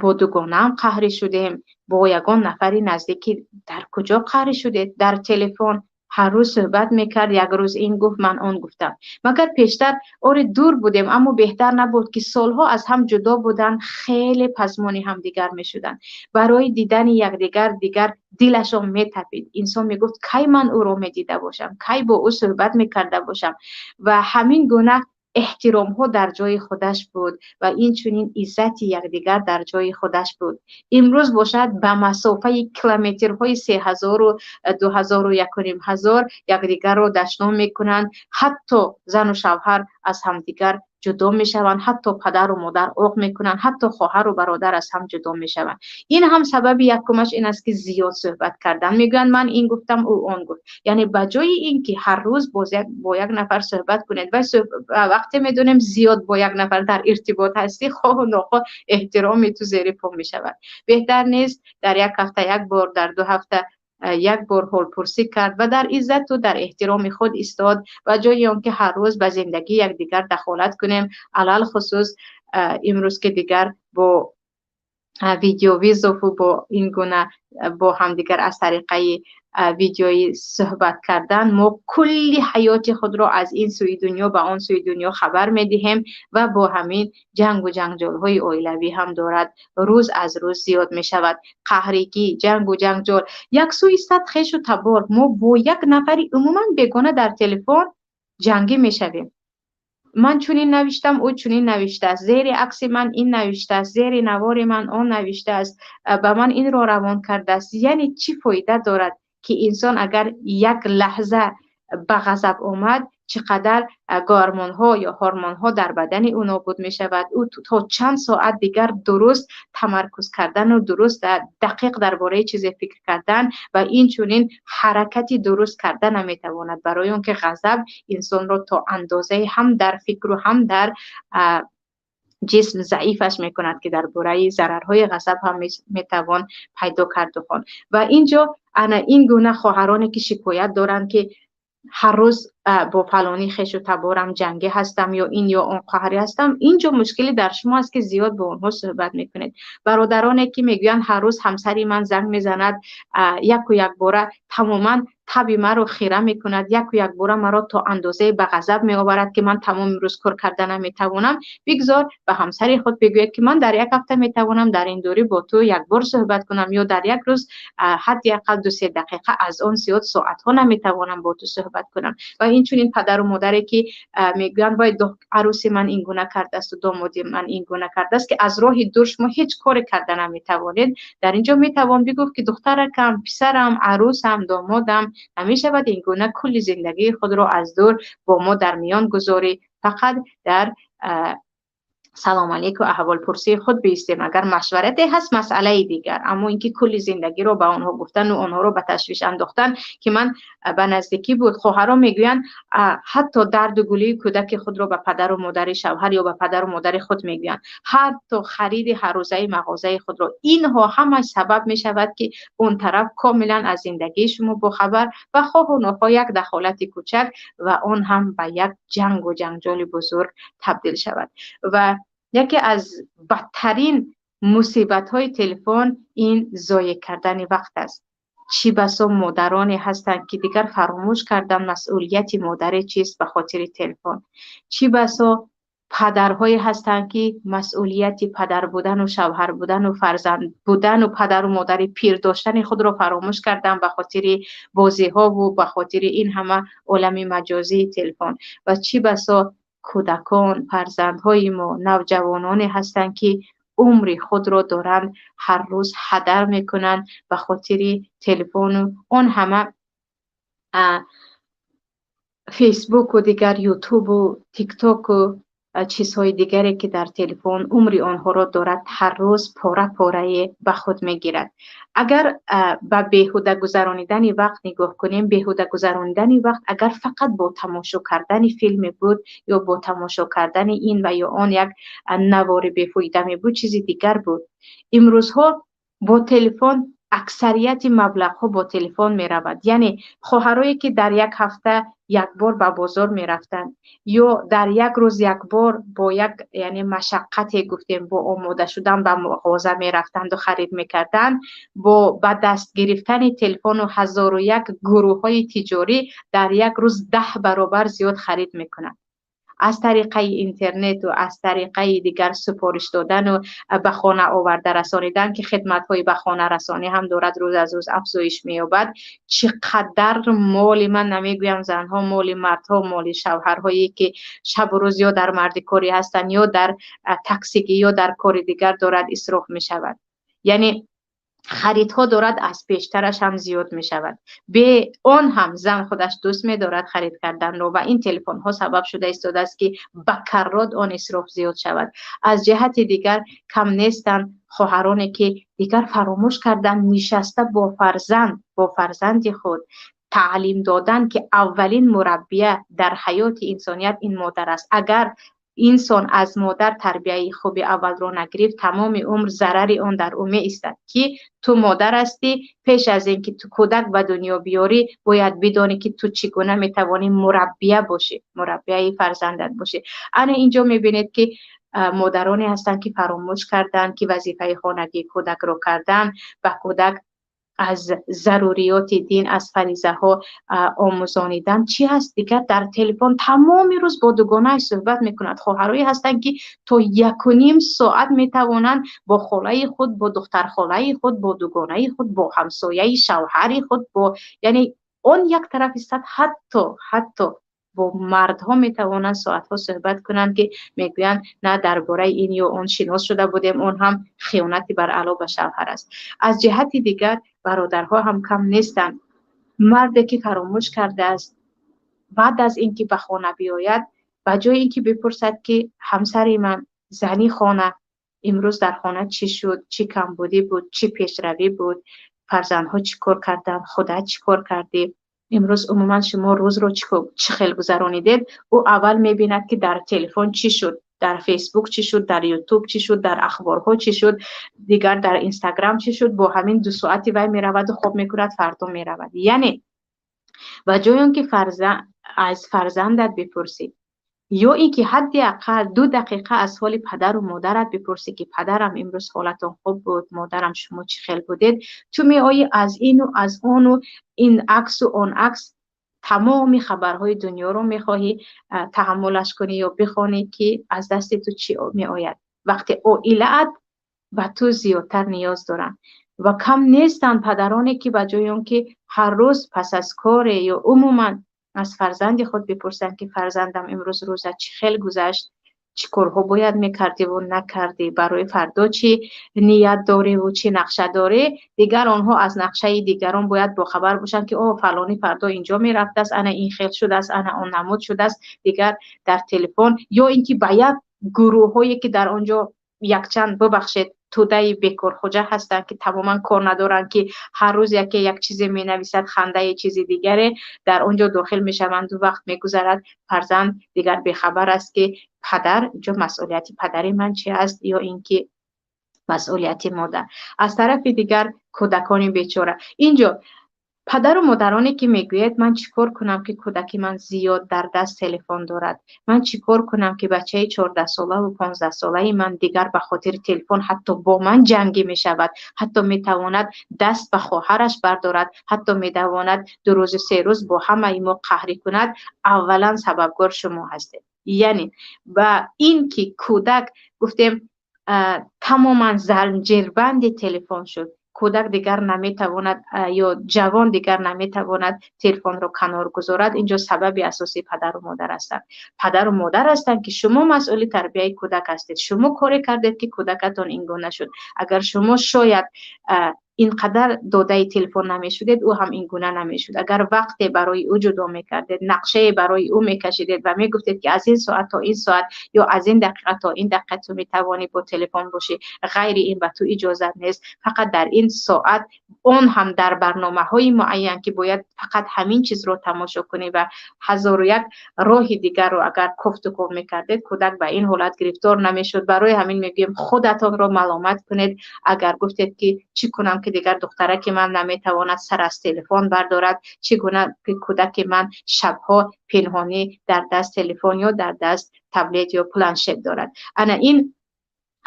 бо дугонаам қаҳрӣ шудем, бо ягон нафари наздикӣ». Дар куҷо қаҳрӣ шудед? Дар телефон ҳар рӯз суҳбат мекард, як рӯз ин гуфт, ман он гуфтам. Магар пештар оре дур будем, аммо беҳтар набуд, ки солҳо аз ҳам ҷудо буданд, хеле пазмони ҳамдигар мешуданд, барои дидани якдигар дигар Дилашон метапид. Инсон мегуфт, кай ман ӯро медида бошам, кай бо ӯ суҳбат мекарда бошам. Ва ҳамин гуна эҳтиромҳо дар ҷои худаш буд ва инчунин иззати якдигар дар ҷои худаш буд. Имрӯз бошад, ба масофаи километрҳои 3000-у 2000-у 1500 якдигарро дашном мекунанд. Ҳатто зану шавҳар аз ҳамдигар ҷудо мешаванд, ҳатто падару модар оқ мекунанд, ҳатто хоҳару бародар аз ҳам ҷудо мешаванд. Ин ҳам сабаби якумаш ин аст, ки зиёд суҳбат кардан. Мегӯянд, ман ин гуфтам, ӯ он гуфт. Яъне ба ҷои ин ки ҳар рӯз бо як нафар суҳбат кунед, ва вақте медонем, зиёд бо як нафар дар иртибот ҳастӣ, хоҳу нохоҳ эҳтироми ту зери по мешавад. Беҳтар нест дар як ҳафта як бор, дар 2 ҳафта як бор ҳолпурсӣ кард ва дар иззату дар эҳтироми худ истод, ба ҷои он ки ҳар рӯз ба зиндагии якдигар дахолат кунем, алалхусус имрӯз ки дигар бо видеовызову бо ин гуна бо ҳамдигар аз тариқаи видеои суҳбат кардан мо кулли ҳаёти худро аз ин сӯи дунё ба он сӯи дунё хабар медиҳем. Ва бо ҳамин ҷангу ҷанҷолҳои оилавӣ ҳам дорад рӯз аз рӯз зиёд мешавад. Қаҳригӣ, ҷангу ҷанҷол, як сӯи сад хешу табор, мо бо як нафари умуман бегона дар телефон ҷангӣ мешавем. Ман чунин навиштам, ӯ чунин навиштааст, зери акси ман ин навиштааст, зери навори ман он навиштааст, ба ман инро равон кардааст. Яъне чӣ фоида дорад, ки инсон агар як лаҳза ба ғазаб омад, чӣ қадар гормонҳо ё ҳормонҳо дар бадани ӯ нобуд мешавад. Ӯ то чанд соат дигар дуруст тамаркуз кардану дуруст дақиқ дар бораи чизе фикр кардан ва инчунин ҳаракати дуруст карда наметавонад, барои он ки ғазаб инсонро то андозае ҳам дар фикру ҳам дар ҷисм заифаш мекунад, ки дар бораи зарарҳои ғазаб ҳам метавон пайдо карду хонд. Ва инҷо ана ин гуна хоҳароне, ки шикоят доранд, ки ҳар рӯз бо фалонӣ хешу таборам ҷангӣ ҳастам ё ин ё он қаҳрӣ ҳастам, инҷо мушкилӣ дар шумо аст, ки зиёд бо онҳо суҳбат мекунед. Бародароне, ки мегӯянд, ҳар рӯз ҳамсари ман занг мезанад, яку якбора тамоман таби маро хира мекунад, яку якбора маро то андозае ба ғазаб меоварад, ки ман тамоми рӯз кор карда наметавонам. Бигзор ба ҳамсари худ бигӯяд, ки ман дар як ҳафта метавонам дар ин дурӣ бо ту як бор суҳбат кунам ё дар як рӯз ҳадди ақал 2-се дақиқа, аз он зиёд соатҳо наметавонам бо ту суҳбат кунам. Ва инчунин падару модаре, ки мегӯянд, вой, арӯси ман ин гуна кардааст, домоди ман ин гуна кардааст, ки аз роҳи дур шумо ҳеҷ коре карда наметавонед. Дар инҷо метавон бигуфт, ки духтаракам, писарам, арӯсам, домодам, намешавад ин гуна кулли зиндагии худро аз дур бо мо дар миён гузорӣ. Фақат дар салом алейку, аҳволпурсии худ биистем. Агар машварате ҳаст, масъалаи дигар, аммо инки кулли зиндагиро ба онҳо гуфтану онҳоро ба ташвиш андохтан, ки ман ба наздикӣ буд, хоҳарон мегӯянд, ҳатто дарду гулии кӯдаки худро ба падару модари шавҳар ё ба падару модари худ мегӯянд, ҳатто хариди ҳаррӯзаи мағозаи худро. Инҳо ҳамаш сабаб мешавад, ки он тараф комилан аз зиндагии шумо бохабар ва хоҳу нохоҳ як дахолати кӯчак ва он ҳам ба як ҷангу ҷанҷоли бузург табдил шавад. Ва яке аз бадтарин мусибатҳои телефон ин зоеъ кардани вақт аст. Чӣ басо модароне ҳастанд, ки дигар фаромӯш кардан масъулияти модаре чист ба хотири телефон. Чӣ басо падарҳое ҳастанд, ки масъулияти падар будану шавҳар будану фарзанд будану падару модари пир доштани худро фаромӯш кардан ба хотири бозиҳову ба хотири ин ҳама олами маҷозии телефон. Ва чӣ басо кӯдакон, фарзандҳои мо, навҷавононе ҳастанд, ки умри худро доранд ҳар рӯз ҳадар мекунанд ба хотири телефону он ҳама Фейсбуку дигар Ютубу Тиктоку чизҳои дигаре, ки дар телефон умри онҳоро дорад ҳар рӯз пора порае ба худ мегирад. Агар ба беҳуда гузаронидани вақт нигоҳ кунем, беҳуда гузаронидани вақт агар фақат бо тамошо кардани филме буд ё бо тамошо кардани ин ва ё он як навори бефоида мебуд, чизи дигар буд. Имрӯзҳо бо телефон аксарияти маблағҳо бо телефон меравад. Яъне хоҳарое, ки дар як ҳафта як бор ба бозор мерафтанд ё дар як рӯз як бор бо як, яъне машаққате гуфтем, бо омода шудан ба мағоза мерафтанду харид мекарданд, бо ба даст гирифтани телефону ҳазору як гурӯҳҳои тиҷорӣ дар як рӯз 10 баробар зиёд харид мекунанд. Аз тариқаи интернету аз тариқаи дигар супориш додану ба хона оварда расонидан, ки хидматҳои ба хона расонӣ ҳам дорад рӯз аз рӯз афзоиш меёбад. Чӣ қадар моли, ман намегӯям занҳо, моли мардҳо, моли шавҳарҳое, ки шабу рӯз ё дар мардикорӣ ҳастанд, ё дар таксигӣ, ё дар кори дигар дорад, исроф мешавад. Яъне харидҳо дорад аз пештараш ҳам зиёд мешавад. Бе он ҳам зан худаш дӯст медорад харид карданро ва ин телефонҳо сабаб шуда истодааст, ки ба каррот он исроф зиёд шавад. Аз ҷиҳати дигар кам нестанд хоҳароне, ки дигар фаромӯш карданд нишаста бо фарзанд, бо фарзанди худ таълим додан, ки аввалин мураббия дар ҳаёти инсоният ин модар аст. Агар инсон аз модар тарбияи хуби аввалро нагирифт, тамоми умр зарари он дар ӯ меистад, ки ту модар ҳастӣ, пеш аз ин ки ту кӯдак ба дунё биёрӣ, бояд бидонӣ, ки ту чӣ гуна метавонӣ мураббия бошӣ, мураббияи фарзандат бошӣ. Ана инҷо мебинед, ки модароне ҳастанд, ки фаромӯш карданд, ки вазифаи хонагии кӯдакро кардан, ба кӯдак аз заруриёти дин, аз фаризаҳо омӯзонидан чӣ ҳаст. Дигар дар телефон тамоми рӯз бо дугонааш суҳбат мекунад. Хоҳарое ҳастанд, ки то 1,5 соат метавонанд бо холаи худ, бо духтархолаи худ, бо дугонаи худ, бо ҳамсояи шавҳари худ, бо, яъне он як тараф истад, ҳатто бо мардҳо метавонанд соатҳо суҳбат кунанд, ки мегӯянд, на дар бораи ин ё он шинос шуда будем, он ҳам хиёнати баръало ба шавҳар аст. Аз ҷиҳати дигар бародарҳо ҳам кам нестанд, марде ки фаромӯш кардааст баъд аз ин ки ба хона биёяд, ба ҷои ин ки бипурсад, ки ҳамсари ман, зани хона, имрӯз дар хона чӣ шуд, чӣ камбудӣ буд, чӣ пешравӣ буд, фарзандҳо чӣ кор карданд, худат чӣ кор кардӣ имрӯз, умуман шумо рӯзро чӣ хел гузаронидед, ӯ аввал мебинад, ки дар телефон чӣ шуд, дар Фейсбук чӣ шуд, дар Ютуб чӣ шуд, дар ахборҳо чӣ шуд, дигар дар Инстаграм чӣ шуд. Бо ҳамин 2 соати вай мераваду хоб мекунад, фардо меравад. Яъне ба ҷои он ки аз фарзандат бипурсӣ ё ин ки ҳадди ақал 2 дақиқа аз ҳоли падару модарат бипурсӣ, ки падарам, имрӯз ҳолатон хуб буд, модарам, шумо чӣ хел будед, ту меоӣ аз ину аз ону ин аксу он акс, тамоми хабарҳои дунёро мехоҳӣ таҳаммулаш кунӣ ё бихонӣ, ки аз дасти ту чӣ меояд, вақте оилаат ба ту зиёдтар ниёз доранд. Ва кам нестанд падароне, ки ба ҷои он ки ҳар рӯз пас аз коре ё умуман аз фарзанди худ бипурсанд, ки фарзандам, имрӯз рӯзат чӣ хел гузашт, чӣ корҳо бояд мекардиву накардӣ, барои фардо чӣ ният дориву чӣ нақша дорӣ, дигар онҳо аз нақшаи дигарон бояд бохабар бошанд, ки о, фалонӣ фардо инҷо мерафтааст, ана ин хел шудааст, ана он намуд шудааст. Дигар дар телефон ё ин ки ба як гурӯҳҳое, ки дар он ҷо якчанд, бубахшед, тӯдаи бекорхӯҷа ҳастанд, ки тамоман кор надоранд, ки ҳар рӯз яке як чизе менависад, хандае, чизи дигаре, дар он ҷо дохил мешаванду вақт мегузарад. Фарзанд дигар бехабар аст, ки падар инҷо масъулияти падари ман чи аст ё ин ки масъулияти модар. Аз тарафи дигар кӯдакони бечора. Инҷо падару модароне, ки мегӯяд, ман чӣ кор кунам, ки кӯдаки ман зиёд дар даст телефон дорад, ман чӣ кор кунам, ки бачаи 14-солаву 15-солаи ман дигар ба хотири телефон ҳатто бо ман ҷангӣ мешавад, ҳатто метавонад даст ба хоҳараш бардорад, ҳатто метавонад 2 рӯзу 3 рӯз бо ҳамаи мо қаҳрӣ кунад. Аввалан сабабгор шумо ҳастед. Яъне ба ин ки кӯдак, гуфтем, тамоман занҷирбанди телефон шуд, кӯдак дигар наметавонад ё ҷавон дигар наметавонад телефонро канор гузорад. Инҷо сабаби асосии падару модар ҳастанд. Падару модар ҳастанд, ки шумо масъули тарбияи кӯдак ҳастед. Шумо коре кардед, ки кӯдакатон ин гуна шуд. Агар шумо шояд ин қадар додаи телефон намешудед, ӯ ҳам ин гуна намешуд. Агар вақте барои ӯ ҷудо мекардед, нақшае барои ӯ мекашидед ва мегуфтед, ки аз ин соат то ин соат ё аз ин дақиқа то ин дақиқа ту метавонӣ бо телефон бошӣ, ғайри ин ба ту иҷозат нест, фақат дар ин соат, он ҳам дар барномаҳои муайян, ки бояд фақат ҳамин чизро тамошо кунӣ, ва ҳазору як роҳи дигарро агар кофтуков мекардед, кӯдак ба ин ҳолат гирифтор намешуд. Барои ҳамин мегӯем, худатонро маломат кунед. Агар гуфтед, ки чӣ кунам, ки дигар духтараки ман наметавонад сар аз телефон бардорад, чӣ гуна ки кӯдаки ман шабҳо пинҳонӣ дар даст телефон ё дар даст таблет ё планшет дорад, ана ин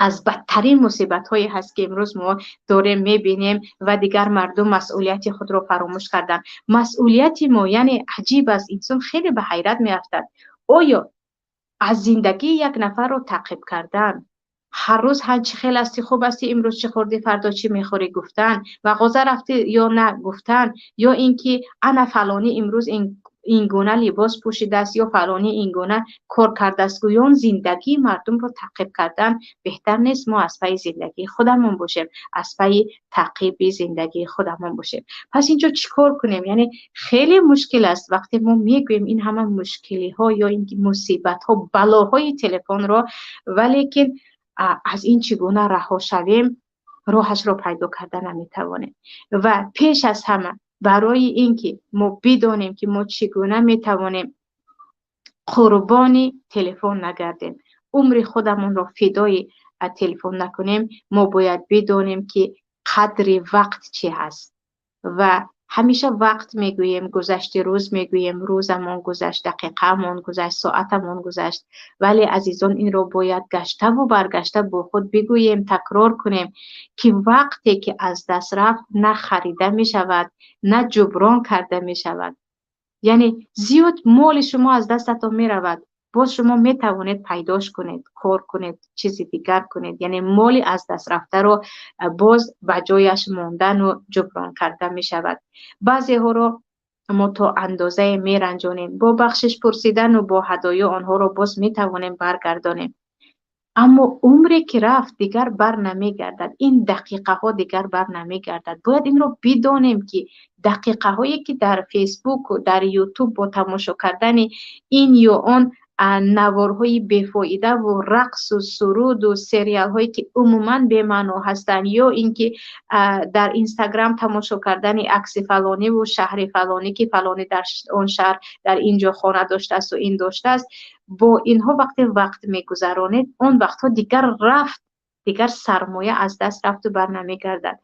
аз бадтарин мусибатҳое ҳаст, ки имрӯз мо дорем, мебинем. Ва дигар мардум масъулияти худро фаромӯш карданд. Масъулияти мо, яъне аҷиб аст, инсон хеле ба ҳайрат меафтад. Оё Аз зиндагии як нафарро таъқиб кардан, ҳар рӯз ҳан чӣ хел ҳастӣ, хуб ҳастӣ, имрӯз чӣ хӯрдӣ, фардо чӣ мехӯрӣ гуфтан, мағоза рафтӣ ё на гуфтан, ё ин ки ана фалонӣ имрӯз ин гуна либос пӯшидааст ё фалонӣ ин гуна кор кардааст, гӯён зиндагии мардумро таъқиб кардан беҳтар нест. Мо аз пайи зиндагии худамон бошем, аз пайи таъқиби зиндагии худамон бошем. Пас инҷо чӣ кор кунем? Яъне хеле мушкил аст вақте мо мегӯем ин ҳама мушкилиҳо ё ин мусибатҳо, балоҳои телефонро, валекин аз ин чӣ гуна раҳо шавем, роҳашро пайдо карда наметавонем. Ва пеш аз ҳама барои ин ки мо бидонем ки мо чӣ гуна метавонем қурбони телефон нагардем, умри худамонро фидои телефон накунем, мо бояд бидонем ки қадри вақт чӣ ҳаст. Ва ҳамеша вақт мегӯем, гузашти рӯз мегӯем, рӯзамон гузашт, дақиқаамон гузашт, соатамон гузашт. Вале азизон, инро бояд гаштаву баргашта бо худ бигӯем, такрор кунем ки вақте ки аз даст рафт, на харида мешавад, на ҷуброн карда мешавад. Яъне зиёд моли шумо аз дастатон меравад, боз шумо метавонед пайдош кунед, кор кунед, чизи дигар кунед. Яъне моли аз даст рафтаро боз ба ҷояш мондану ҷуброн карда мешавад. Баъзеҳоро мо то андозае меранҷонем, бо бахшиш пурсидану бо ҳадоё онҳоро боз метавонем баргардонем. Аммо умре ки рафт, дигар бар намегардад. Ин дақиқаҳо дигар бар намегардад. Бояд инро бидонем ки дақиқаҳое ки дар Фейсбуку дар Ютуб бо тамошо кардани ин ё он наворҳои бефоидаву рақсу суруду сериалҳое ки умуман бемаъно ҳастанд, ё ин ки дар Инстаграм тамошо кардани акси фалониву шаҳри фалонӣ ки фалонӣ дар он шаҳр дар ин ҷо хона доштаасту ин доштааст, бо инҳо вақте вақт мегузаронед, он вақтҳо дигар рафт, дигар сармоя аз даст рафту бар намегардад.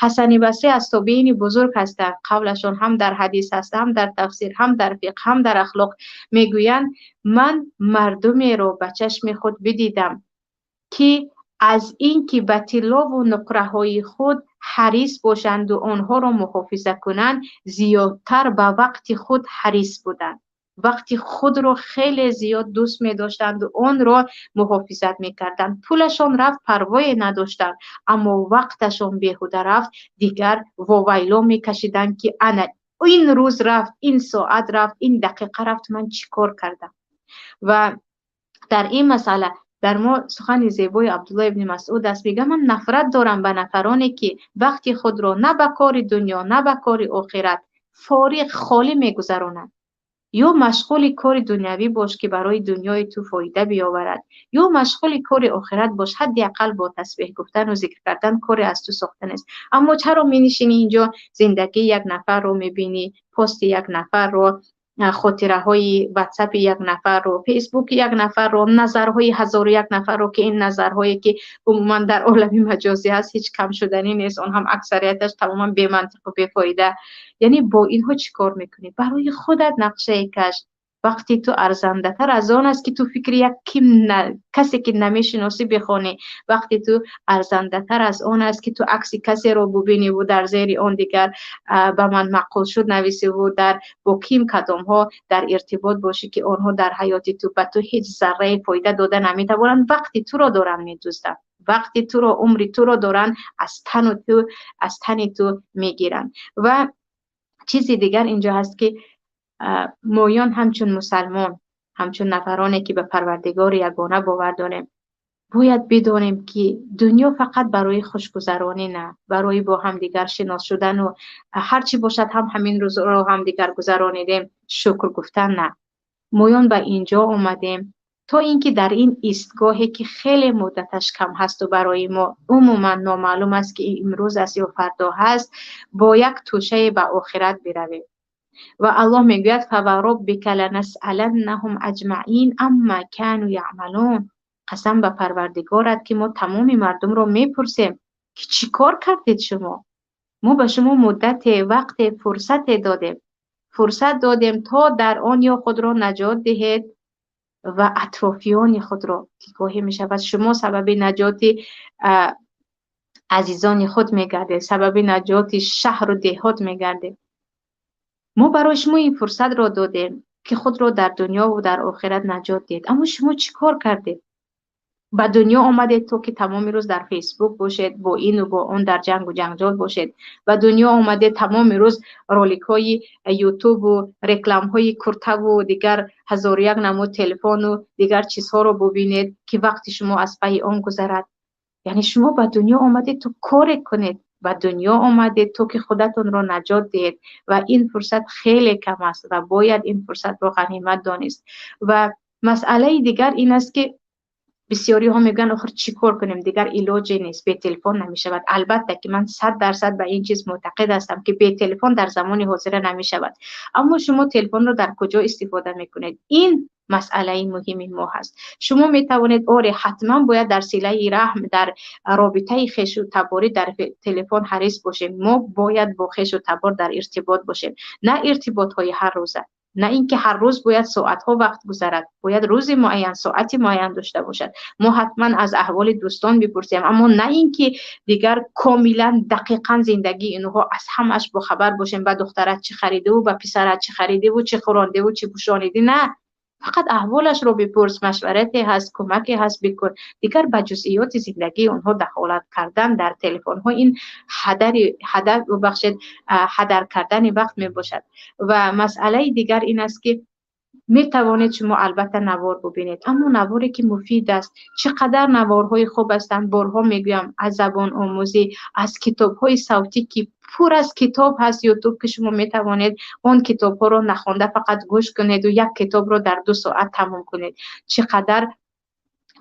Ҳасани Басрӣ аз тобеини бузург ҳастанд, қавлашон ҳам дар ҳадис ҳаст, ҳам дар тафсир, ҳам дар фиқҳ, ҳам дар ахлоқ. Мегӯянд: ман мардумеро ба чашми худ бидидам ки аз ин ки ба тиллову нуқраҳои худ ҳарис бошанду онҳоро муҳофиза кунанд, зиёдтар ба вақти худ ҳарис буданд. Вақти худро хеле зиёд дӯст медоштанду онро муҳофизат мекарданд. Пулашон рафт, парвое надоштанд, аммо вақташон беҳуда рафт, дигар вовайло мекашиданд ки ана ин рӯз рафт, ин соат рафт, ин дақиқа рафт, ман чӣ кор кардам? Ва дар ин масъала дар мо сухани зебои Абдулло ибни Масъуд аст. Мегӯяд: ман нафрат дорам ба нафароне ки вақти худро на ба кори дунё, на ба кори охират фориғ, холӣ мегузаронанд. Ё машғули кори дунявӣ бош ки барои дунёи ту фоида биёварад, ё машғули кори охират бош, ҳадди ақал бо тасбеҳ гуфтану зикр кардан коре аз ту сохта нест. Аммо чаро менишинӣ инҷо, зиндагии як нафарро мебинӣ, пости як нафарро, хотираҳои Ватсапи як нафарро, Фейсбуки як нафарро, назарҳои ҳазору як нафарро, ки ин назарҳое ки умуман дар олами маҷозӣ ҳаст, ҳеҷ кам шуданӣ нест, он ҳам аксарияташ тамоман бемантиқу бефоида. Яъне бо инҳо чӣ кор мекунӣ? Барои худат нақшае каш. Вақти ту арзандатар аз он аст ки ту фикри як ким касе ки намешиносӣ бихонӣ. Вақти ту арзандатар аз он аст ки ту акси касеро бубиниву дар зери он дигар ба ман маъқул шуд нависиву дар бо ким кадомҳо дар иртибот бошӣ ки онҳо дар ҳаёти ту ба ту ҳеҷ заррае фоида дода наметавонанд. Вақти туро доранд медузданд, вақти туро, умри туро доранд аз тану ту, аз тани ту мегиранд. Ва чизи дигар инҷо ҳаст ки моён ҳамчун мусалмон, ҳамчун нафароне ки ба Парвардигори ягона бовар дорем, бояд бидонем ки дунё фақат барои хушгузаронӣ на, барои бо ҳамдигар шинос шудану ҳар чӣ бошад ҳам ҳамин рӯзро ҳамдигар гузаронидем, шукр гуфтан на. Моён ба инҷо омадем то ин ки дар ин истгоҳе ки хеле муддаташ кам ҳасту барои мо умуман номаълум аст ки имрӯз аст ё фардо ҳаст, бо як тӯшае ба охират биравем. Ва Аллоҳ мегӯяд: фавароббика ланасъаланнаҳум аҷмаин амма кану яъмалун. Қасам ба Парвардигорат ки мо тамоми мардумро мепурсем ки чӣ кор кардед шумо? Мо ба шумо муддате, вақте, фурсате додем. Фурсат додем то дар он ё худро наҷот диҳед ва атрофиёни худро, ки гоҳе мешавад шумо сабаби наҷоти азизони худ мегардед, сабаби наҷоти шаҳру деҳот мегардед. Мо барои шумо ин фурсатро додем. ки худро дар дунё ва дар охират наҷот диҳед. Аммо шумо чӣ кор кардед? Ба дунё омадед, то ки тамоми рӯз дар Фейсбук бошед, бо ину бо он дар ҷангу ҷанҷол бошед. Ба дунё омадед, тамоми рӯз роликҳои Ютубу рекламҳои куртаву дигар ҳазору як намуд телефону дигар чизҳоро бубинед, ки вақти шумо аз пайи он гузарад. Яъне шумо ба дунё омадед, то коре кунед, ба дунё омадед, то ки худатонро наҷот диҳед, ва ин фурсат хеле кам аст ва бояд ин фурсатро ғанимат донист. Ва масъалаи дигар ин аст, ки бисёриҳо мегӯянд: охир чӣ кор кунем, дигар илоҷе нест, бе телефон намешавад. Албатта, ки ман 100% ба ин чиз мӯътақид ҳастам, ки бе телефон дар замони ҳозира намешавад. Аммо шумо телефонро дар куҷо истифода мекунед? Ин масъалаи муҳими мо ҳаст. Шумо метавонед, оре, ҳатман бояд дар силаи раҳм, дар робитаи хешу таборӣ дар телефон ҳарис бошем. Мо бояд бо хешу табор дар иртибот бошем, на иртиботҳои ҳаррӯза, на ин ки ҳар рӯз бояд соатҳо вақт гузарад, бояд рӯзи муайян, соати муайян дошта бошад. Мо ҳатман аз аҳволи дӯстон бипурсем, аммо на ин ки дигар комилан, дақиқан зиндагии инҳо аз ҳамааш бохабар бошем: ба духтарат чӣ харидиву ба писарат чӣ харидиву, чӣ хӯрондиву, чӣ пӯшонидӣ. На, фақат аҳволашро бипурс, машварате ҳаст, кӯмаке ҳаст, бикун. Дигар ба ҷузъиёти зиндагии онҳо дахолат кардан дар телефонҳо ин ҳадари ҳадар, бубахшед, ҳадар кардани вақт мебошад. Ва масъалаи дигар ин аст, ки метавонед шумо албатта навор бубинед, аммо наворе ки муфид аст. Чӣ қадар наворҳои хуб ҳастанд, борҳо мегӯям, аз забономӯзӣ, аз китобҳои савтӣ, ки пур аз китоб ҳаст Ютуб, ки шумо метавонед он китобҳоро нахонда, фақат гӯш кунеду як китобро дар 2 соат тамом кунед. Чӣ қадар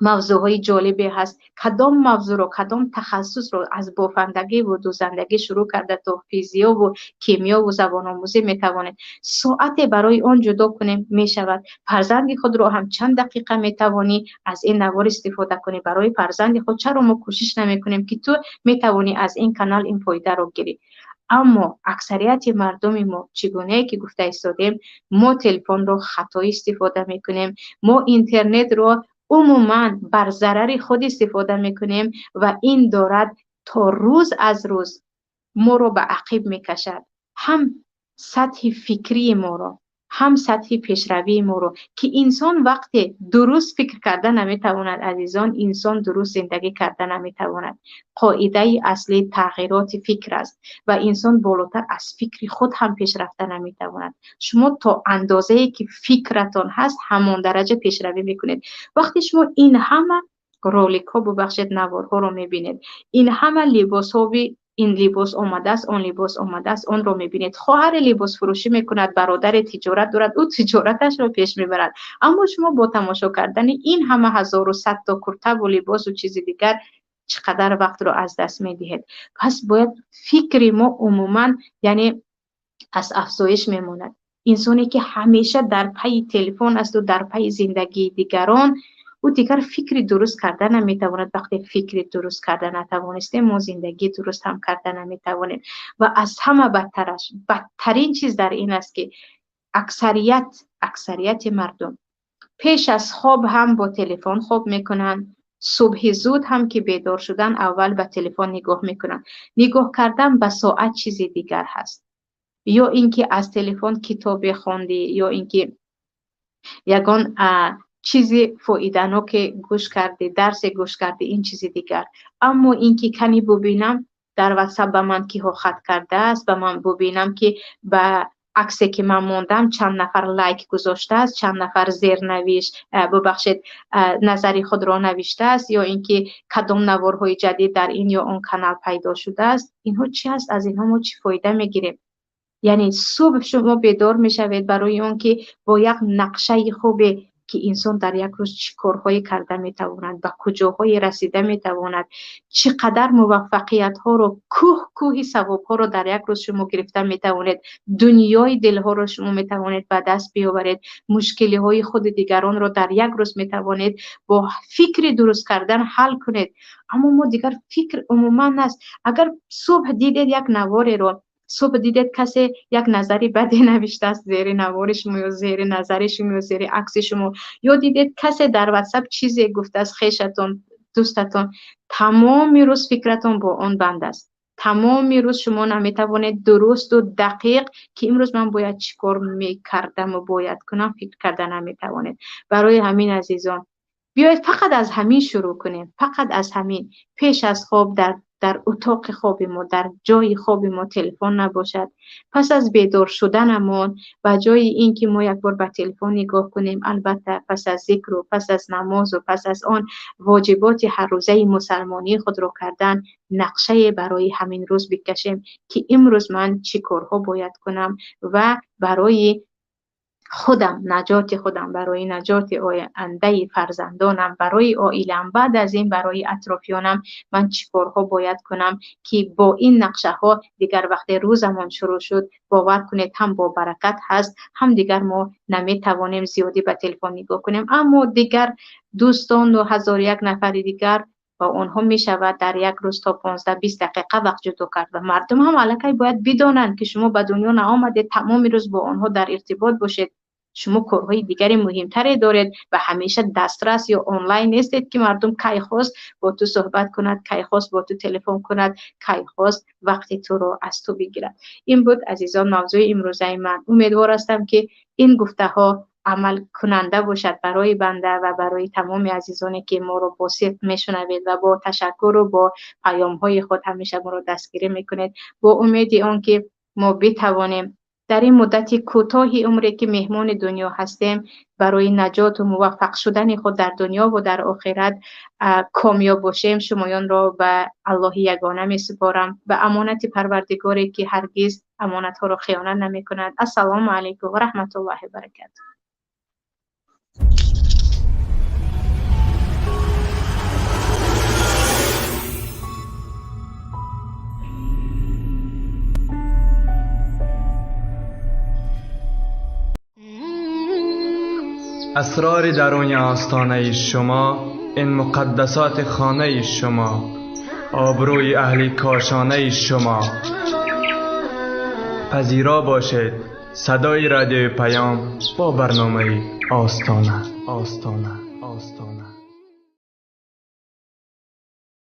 мавзӯъҳои ҷолибе ҳаст! Кадом мавзӯъро, кадом тахассусро, аз бофандагиву дӯзандагӣ шурӯъ карда то физиёву кимиёву забономӯзӣ метавонед соате барои он ҷудо кунем, мешавад. Фарзанди худро ҳам чанд дақиқа метавонӣ аз ин навор истифода кунӣ барои фарзанди худ. Чаро мо кӯшиш намекунем, ки ту метавонӣ аз ин канал ин фоидаро гирӣ? Аммо аксарияти мардуми мо, чӣ гунае ки гуфта истодем, мо телефонро хато истифода мекунем, мо интернетро умуман бар зарари худ истифода мекунем ва ин дорад то рӯз аз рӯз моро ба ақиб мекашад, ҳам сатҳи фикрии моро, ҳам сатҳи пешравии моро, ки инсон вақте дуруст фикр карда наметавонад, азизон, инсон дуруст зиндагӣ карда наметавонад. Қоидаи аслӣ тағйироти фикр аст ва инсон болотар аз фикри худ ҳам пеш рафта наметавонад. Шумо то андозае ки фикратон ҳаст, ҳамон дараҷа пешравӣ мекунед. Вақте шумо ин ҳама роликҳо, бубахшед, наворҳоро мебинед, ин ҳама либосҳои, ин либос омадааст, он либос омадааст, онро мебинед, хоҳаре либосфурӯшӣ мекунад, бародаре тиҷорат дорад, ӯ тиҷораташро пеш мебарад, аммо шумо бо тамошо кардани ин ҳама ҳазору садто куртаву либосу чизи дигар чӣ қадар вақтро аз даст медиҳед. Пас бояд фикри мо умуман, яъне, аз афзоиш мемонад. Инсоне ки ҳамеша дар пайи телефон асту дар пайи зиндагии дигарон, ӯ дигар фикри дуруст карда наметавонад. Вақте фикри дуруст карда натавонистем, мо зиндагии дуруст ҳам карда наметавонем. Ва аз ҳама бадтараш, бадтарин чиз дар ин аст, ки аксарияти мардум пеш аз хоб ҳам бо телефон хоб мекунанд, субҳи зуд ҳам ки бедор шудан, аввал ба телефон нигоҳ мекунанд. Нигоҳ кардан ба соат чизи дигар ҳаст, ё ин ки аз телефон китобе хондӣ, ё ин ки ягон чизи фоиданоке гӯш кардӣ, дарсе гӯш кардӣ, ин чизи дигар. Аммо ин ки кани бубинам, дар Ватсап ба ман киҳо хат кардааст, ба ман бубинам, ки ба аксе ки ман мондам, чанд нафар лайк гузоштааст, чанд нафар зернавиш, бубахшед, назари худро навиштааст, ё ин ки кадом наворҳои ҷадид дар ин ё он канал пайдо шудааст. Инҳо чӣ ҳаст? Аз инҳо мо чӣ фоида мегирем? Яъне субҳ шумо бедор мешавед барои он ки бо як нақшаи хубе, ки инсон дар як рӯз чӣ корҳое карда метавонад, ба куҷоҳое расида метавонад, чӣ қадар муваффақиятҳоро, кӯҳ кӯҳи савобҳоро дар як рӯз шумо гирифта метавонед, дунёи дилҳоро шумо метавонед ба даст биёваред, мушкилиҳои худи дигаронро дар як рӯз метавонед бо фикри дуруст кардан ҳал кунед. Аммо мо дигар фикр умуман аст. Агар субҳ дидед як навореро, субҳ дидед, касе як назари баде навиштааст зери навори шумо ё зери назари шумо ё зери акси шумо, ё дидед, касе дар Ватсап чизе гуфтааст, хешатон, дӯстатон, тамоми рӯз фикратон бо он банд аст. Тамоми рӯз шумо наметавонед дурусту дақиқ ки имрӯз ман бояд чӣ кор мекардаму бояд кунам фикр карда наметавонед. Барои ҳамин азизон, биёед фақат аз ҳамин шурӯъ кунем, фақат аз ҳамин. Пеш аз хоб дар утоқи хоби мо, дар ҷои хоби мо телефон набошад. Пас аз бедор шуданамон ба ҷои ин ки мо як бор ба телефон нигоҳ кунем, албатта пас аз зикру пас аз намозу пас аз он воҷиботи ҳаррӯзаи мусалмонии худро кардан, нақшае барои ҳамин рӯз бикашем ки имрӯз ман чӣ корҳо бояд кунам ва барои худам, наҷоти худам, барои наҷоти ояндаи фарзандонам, барои оилам, баъд аз ин барои атрофиёнам ман чӣ корҳо бояд кунам ки бо ин нақшаҳо дигар вақте рӯзамон шурӯъ шуд, бовар кунед, ҳам бо баракат ҳаст, ҳам дигар мо наметавонем зиёдӣ ба телефон нигоҳ кунем. Аммо дигар дӯстону 1001 нафари дигар ба онҳо мешавад дар як рӯз то 15-20 дақиқа вақт ҷудо кард ва мардум ҳам аллакай бояд бидонанд ки шумо ба дунё наомадед тамоми рӯз бо онҳо дар иртибот бошед. Шумо корҳои дигари муҳимтаре доред ва ҳамеша дастрас ё онлайн нестед ки мардум кай хост бо ту суҳбат кунад, кай хост бо ту телефон кунад, кай хост вақти туро аз ту бигирад. Ин буд азизон мавзӯи имрӯзаи ман. Умедвор ҳастам ки ин гуфтаҳо амал кунанда бошад барои банда ва барои тамоми азизоне ки моро бо сидқ мешунавед ва бо ташаккуру бо паёмҳои худ ҳамеша моро дастгирӣ мекунед, бо умеди он ки мо битавонем дар ин муддати кӯтоҳи умре ки меҳмони дунё ҳастем барои наҷоту муваффақ шудани худ дар дунё ва дар охират комёб бошем. Шумоёнро ба Аллоҳи ягона месупорам, ба амонати Парвардигоре ки ҳаргиз амонатҳоро хиёнат намекунад. Ассалому алайкум ва раҳматуллоҳи ва баракатуҳ.
اسرار درون آستانه شما، این مقدسات خانه شما، آبروی اهل کاشانه شما. پذیرا باشید صدای رادیوی پیام با برنامه آستانه. آستانه. آستانه.